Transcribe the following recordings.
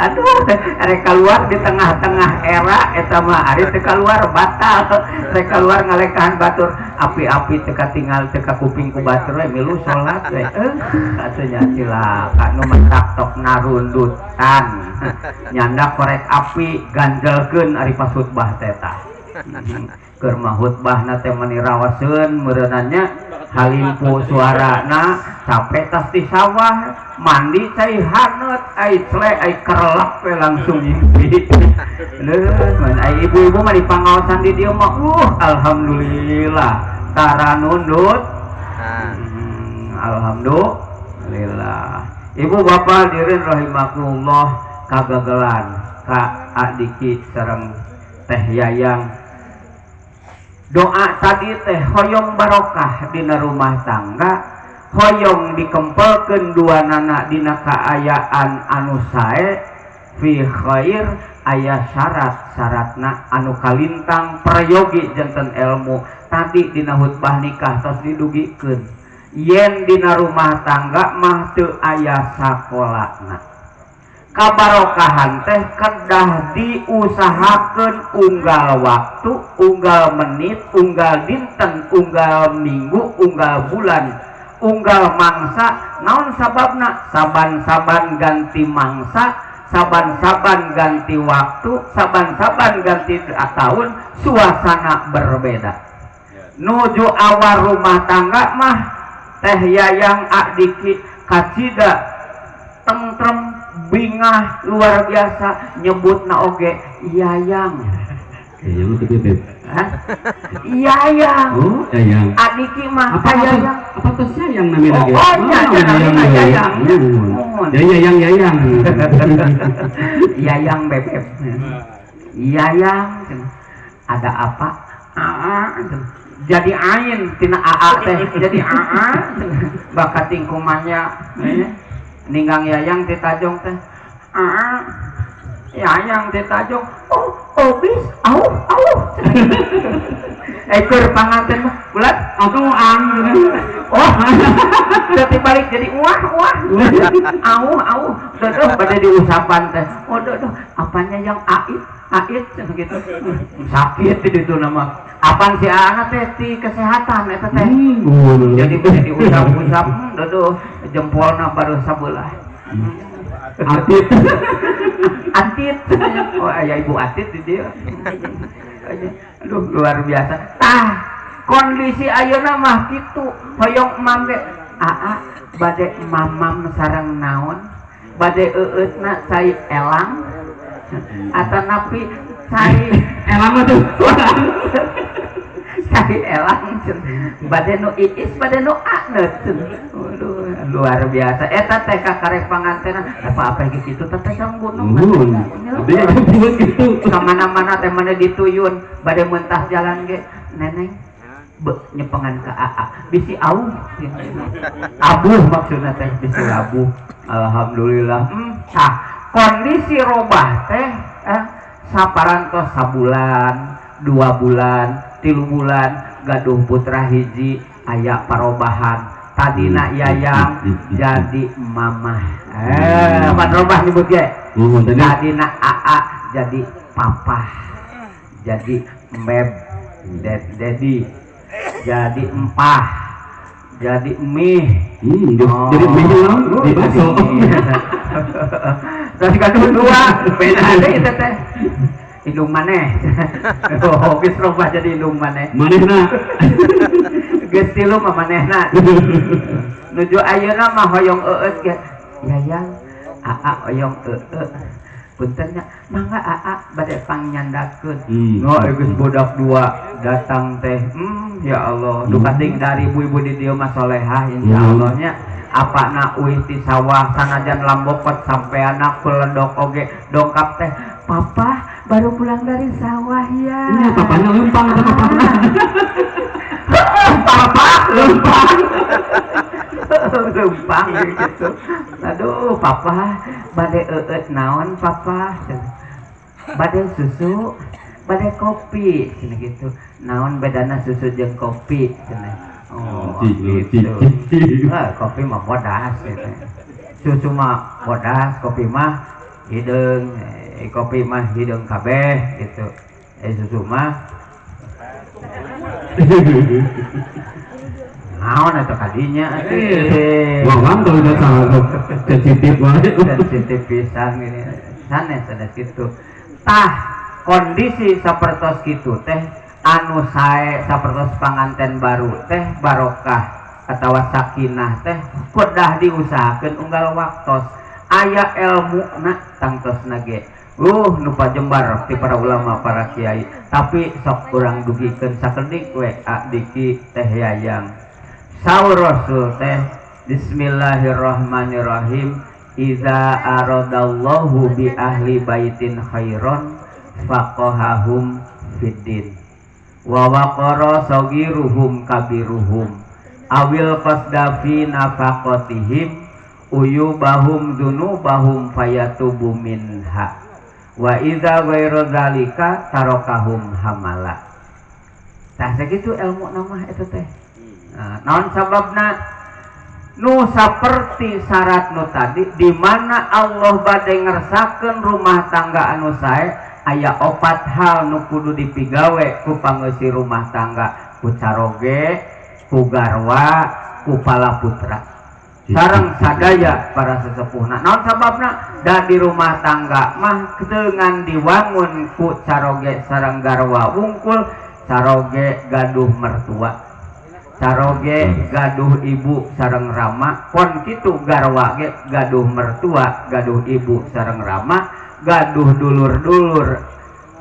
Aduh, rek keluar di tengah-tengah era eta mah, ari teu keluar batal. Rek keluar ngalekahan batur, api-api teu katinggal, teu kakuping ku batur we, milu salat we. Eh, atuh nya cilaka nu matak tok narundutan. Nyanda korek api ganjelkeun ari pas khutbah teh tah. Keur mah khutbahna teh mani rawaseun meureunannya, halimpu suarana, capek tas di sawah, mandi cai haneut, ai cle ai kerlap we langsung ngimpi. Leuh, mun ai ibu-ibu mah di pangaosan di dieu mah, alhamdulillah tara nundut. Alhamdulillah. Ibu bapak hadirin rahimakumullah, kagagelan ka Adiki sareng Teh Yayang. Doa tadi teh hoyong barokah dina rumah tangga, hoyong dikempelkeun dua nana dina kaayaan anu sae fi khair. Aya syarat-syaratna anu kalintang prayogi janten ilmu tadi dina khutbah nikah tos didugikeun yen dina rumah tangga mah teu aya sakolana. Kabarokahan teh kedah diusahakeun unggal waktu, unggal menit, unggal dinten, unggal minggu, unggal bulan, unggal mangsa. Naon sababna? Saban-saban ganti mangsa, saban-saban ganti waktu, saban-saban ganti tahun, suasana berbeda. Nuju awal rumah tangga mah Teh Yayang, Adiki kacida tentrem, bingah luar biasa, nyebut na oge Yayang. Yayang itu bebek. Hah? Yayang. Oh, Yayang. Adiki mah Apa apa Yayang. Apa tuh Yayang namanya Oh, lagi? oh, iya, iya, namanya Yayang. Oh. Ya Yayang Yayang. Yayang bebek. Yayang. Ada apa? Aa. Jadi ain tina aa teh jadi aa bakat tingkumannya ninggang Yayang ti tajong teh, aa Yayang ti tajong, oh obis au au ekor panganten mah bulat. Atau ang. Oh, jadi balik jadi wah wah au au doh pada diusapan teh, oh doh doh apanya yang ait ait gitu, sakit itu nama apaan si anak teh di kesehatan eta teh. Jadi pada diusap-usap, doh jempolna baru sabelah. Atit. Atit, oh aya ibu Atit di dia. Aduh, luar biasa tah kondisi ayeuna mah kitu. Hoyong emam ge, aa bade mamam sareng naon, bade eueutna cai elang atanapi cai Elang mah tuh. Cai elang cen. Bade nu iis, bade nu aneut cen. Waduh, luar biasa eta teh kakarek pangantenan apa apa gitu teh teh sareng gunung. Nuhun. Abdi buat gitu. Kamana-mana teh mana dituyun, bade mentas jalan ge, neneng be nyepengan ke aa bisi au abuh, maksudna teh bisi labuh. Alhamdulillah. Tah kondisi robah teh saparantos sabulan, 2 bulan, 3 bulan gaduh putra hiji, aya parobahan. Tadina Yayang jadi mamah, pan robah nyebut ge. Nuhun tadi. Tadina aa jadi papa, jadi meb dedi, jadi empah, jadi mie. Jadi mie naon? Jadi Bakso. Mie. Terus gaduh dua, beda deui itu teh. Indung maneh. Oh, geus robah jadi indung maneh. Manehna. Geus tilu mah manehna. Nuju ayeuna mah hoyong eueut ge. Yayang, aa hoyong eueut. Punten nya, mangga aa bade pangnyandakeun. No, geus budak dua datang teh. Ya Allah, duka ting dari ibu-ibu di dieu mah solehah insyaallah nya. Apa na uih ti sawah sanajan lambokot sampai anak peledok oge dongkap teh, papa baru pulang dari sawah ya. Ini papanya lempang atau papanya? Papa lempang lempang gitu. Aduh, papa bade eueut naon, papa bade susu, bade kopi cenah gitu. Naon bedana susu jeung kopi cenah? Oh, gitu. Ah, kopi mah bodas gitu. Susu mah bodas, kopi mah hideung, kopi mah hideung kabeh gitu. Susu mah naon eta kadinya atuh. Wah, kalau udah salah sensitif banget. Sensitif pisan gini. Sanes sanes kitu. Tah kondisi sapertos kitu teh anu sae sapertos panganten baru teh barokah atawa sakinah teh kedah diusahakeun unggal waktos aya elmuna tangtosna ge. Nu pajembar ti para ulama para kiai tapi sok urang dugikeun sakedik we diki teh yayang. Saur Rasul teh bismillahirrahmanirrahim iza aradallahu bi ahli baitin khairon faqahahum fiddin wa waqara sagiruhum kabiruhum awil qasda fi nafaqatihim uyubahum dzunubahum fayatubu minha wa idza ghairu dzalika tarakahum hamala. Tah sakitu ilmu nama eta teh. Nah, naon sababna nu saperti syarat nu tadi di mana Allah bade ngersakeun rumah tangga anu sae aya opat hal nu kudu dipigawe ku pangeusi rumah tangga, ku caroge, ku garwa, ku palaputra sareng sadaya para sesepuhna. Naon sababna? Da di rumah tangga mah dengan diwangun ku caroge sareng garwa wungkul, caroge gaduh mertua, caroge gaduh ibu sareng rama, pon kitu garwa ge gaduh mertua, gaduh ibu sareng rama, gaduh dulur-dulur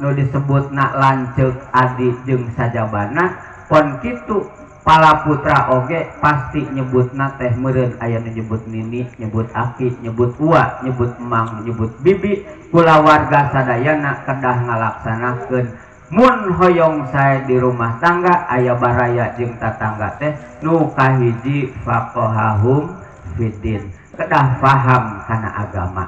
nu disebutna lanceuk adi jeung sajabana, pon kitu palaputra oge pasti nyebutna teh meureun aya nu nyebut nini, nyebut aki, nyebut uwa, nyebut emang, nyebut bibi, kulawarga sadayana kedah ngalaksanakeun mun hoyong sae di rumah tangga aya baraya jeung tatangga teh nu kahiji faqahahum fiddin, kedah paham kana agama.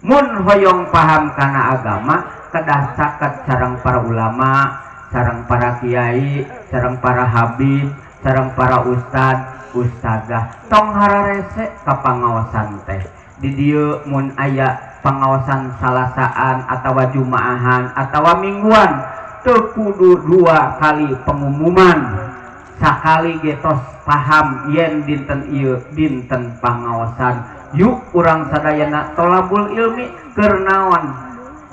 Mun hoyong paham kana agama kedah caket sareng para ulama, sareng para kiai, sareng para habib, sareng para ustad, ustazah. Tong hararese ka pangaosan teh. Di dieu mun aya pangaosan salasaan atawa jumaahan atawa mingguan teu kudu dua kali pengumuman. Sakali ge tos paham yen dinten ieu dinten pangaosan. Yuk urang sadayana tolabul ilmi keur naon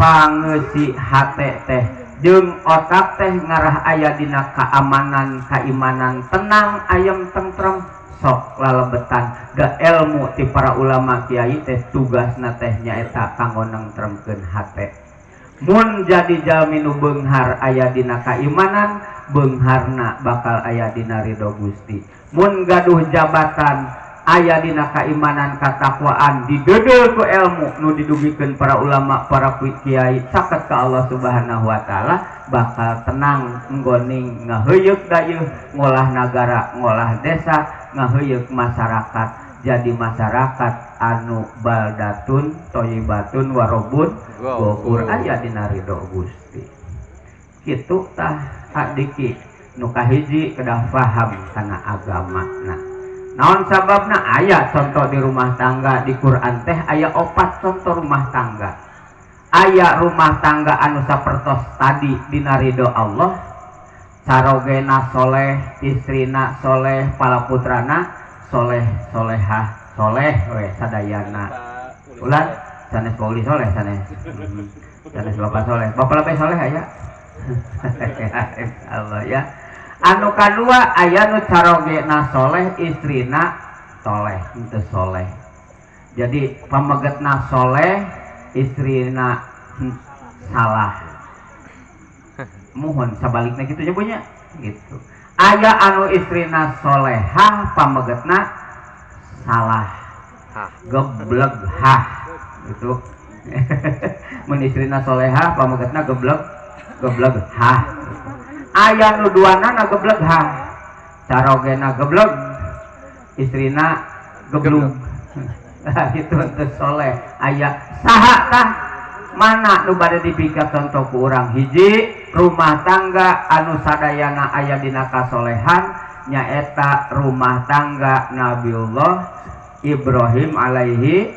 pangeusi hate teh jeung otak teh ngarah aya dina keamanan, keimanan, tenang, ayem, tentrem, sok lalebetan. Da ilmu ti para ulama kiai teh tugasna teh nyaeta kanggo nengtremkeun hate. Mun jadi jalmi nu beunghar aya dina keimanan, beungharna bakal aya dina ridho Gusti. Mun gaduh jabatan aya dina keimanan katakwaan digeudeuh ku ilmu nu didugikeun para ulama para kiai caket ka Allah Subhanahu wa taala bakal tenang nggoning ngaheuyeuk dayeuh ngolah nagara ngolah desa ngaheuyeuk masyarakat jadi masyarakat anu baldatun thayyibatun warobun ghafur aya dina ridho Gusti. Kitu tah adiki nu kahiji kedah paham kana agamana. Naon sababna aya contoh di rumah tangga di Quran teh aya opat contoh rumah tangga. Aya rumah tangga anu sapertos tadi dina ridho Allah, carogena soleh, istrina soleh, palaputrana soleh, solehah, soleh we sadayana. Ulah sanes pauli soleh sanes. Sanes bapak soleh, bapak lebih soleh aya. Allah ya. Anu kadua aya nu carogena soleh, istrina toleh, henteu soleh. Jadi pamegetna soleh, istrina salah. Mohon sabalikna kitu nya punya gitu. Aya anu istrina solehah, pamegetna salah. Gebleg hah gitu. Mun istrina solehah, pamegetna gebleg, gebleg hah. Aya nu duanana gebleg hah, carogena gebleg, istrina geblug. Itu teu soleh. Aya saha tah mana nu bade dipika contoh ku urang hiji rumah tangga anu sadayana aya dina kasolehan nyaeta rumah tangga Nabiullah Ibrahim alaihi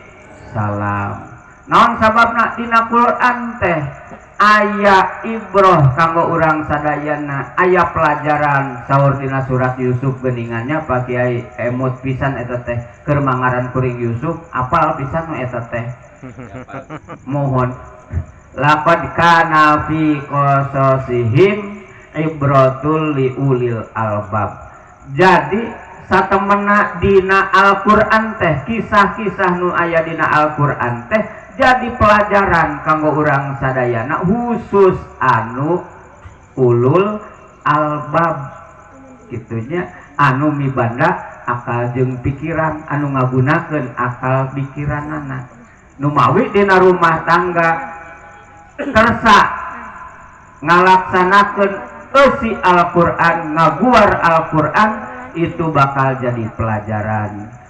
salam. Naon sababna dina Quran teh aya ibroh kanggo urang sadayana, aya pelajaran saur dina surat Yusuf geuningannya Pak Kiai emut pisan eta teh keur mangaran kuring Yusuf apal pisan nu eta teh. Mohon laqad kana fi qasasihim ibratul liulil albab. Jadi satemena dina Al-Qur'an teh kisah-kisah nu aya dina Al-Qur'an teh jadi pelajaran kanggo urang sadayana khusus anu ulul albab gitunya, anu mibanda akal jeung pikiran, anu ngagunakeun akal pikiranana. Numawi dina rumah tangga kersa ngalaksanakeun eusi Al-Qur'an, ngaguar Al-Qur'an, itu bakal jadi pelajaran.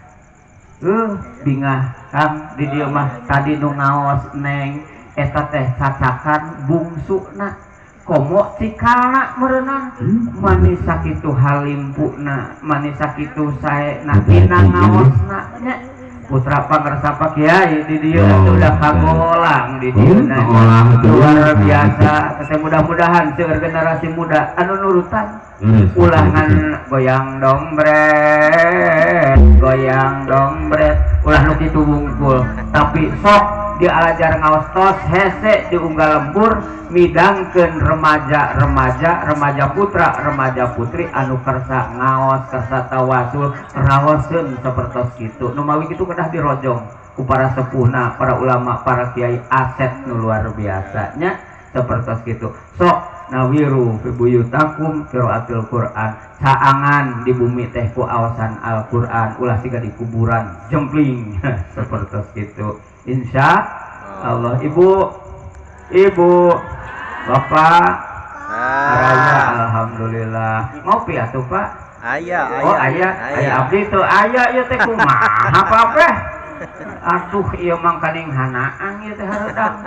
Bingah Kang di dieu mah tadi nu ngaos neng eta teh cacakan bungsuna komo cikalna meureunana manis sakitu halimpuna, manis sakitu saena dina ngaosna nya. Putra pangersa Pak Kiai di dieu udah kagolang di dieu luar biasa. Teh mudah-mudahan seueur generasi muda anu nurutan, ulah ngan goyang dombret goyang dombret, ulah nu kitu wungkul, tapi sok dialajar ngaos tos hese di unggal lembur midangkeun remaja-remaja, remaja putra, remaja putri anu kersa ngaos, kersa tawasul, raoseun sapertos kitu. Nu mawi kitu kedah dirojong ku para sepuhna, para ulama, para kiai, aset nu luar biasanya sapertos kitu. Sok nawiru fi buyutakum qiraatil Quran, caangan di bumi teh ku awasan Al-Qur'an, ulah siga di kuburan jempling sapertos kitu. Insya Allah. Ibu, ibu, bapak, araya, alhamdulillah. Ngopi atuh, Pak. Aya, aya. Oh, aya, aya abdi tuh aya ieu teh kumaha apa? Aduh, ieu mangkaning hanaan ieu teh hareudang.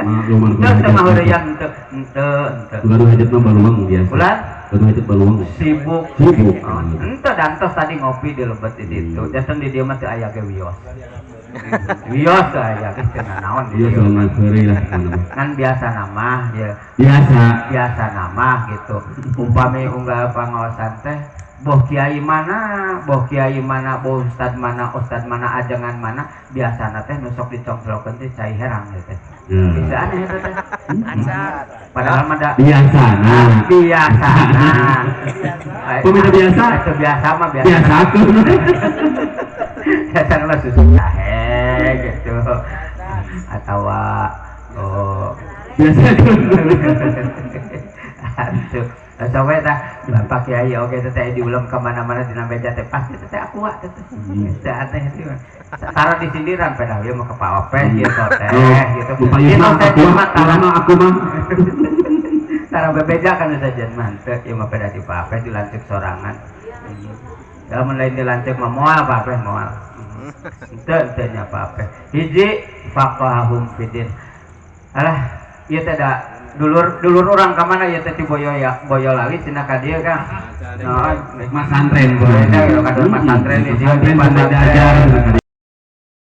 Makluman. Teu teu mah heureuyang teu henteu henteu. Gaduh hajat mah baluang biasa. Ulah Gaduh hajat baluang. Sibuk. Sibuk. Oh, henteu dantos tadi ngopi di lebet di ditu. Janten di dieu mah teu aya ge wios. Wios teu aya ge teu naon di Iya dieu. soal sore lah mana. Kan biasa nama ya. Biasa. Biasa nama gitu. Umpami unggal pangaosan teh boh kiai mana, boh kiai mana, boh ustad mana, ustad mana, ajengan mana, biasana teh nu sok dicongclokeun teh cai herang gitu teh. Bisa aneh eta teh. Padahal mah da Biasa. Nah. Biasa. Nah. Pemirsa biasa. Itu biasa mah biasa. Biasa aku. Biasa mah susu jahe gitu. Atau oh Biasa. Atuh. Sampai tah Bapak Kiai oge teh diulem ke mana-mana dina meja teh pasti teh aku teh. Teh aneh itu. Taruh di sindiran pada ieu mah ke Pak Opeh gitu teh gitu. Upaya mah teh aku mah mah mah aku mah. Tara bebeja kan sajian mah henteu ieu mah pada di Pak Opeh dilantik sorangan. Kalau mun lain dilantik mah moal Pak Opeh moal. Henteu henteu nya Pak Opeh. Hiji faqahum fidin. Alah, ieu teh da dulur dulur orang ka mana ieu teh ti Boyo ya Boyolali cenah ka dieu Kang. Naon Masantren. Beda ya kadon masantren di dieu di Masantren sampai diajar.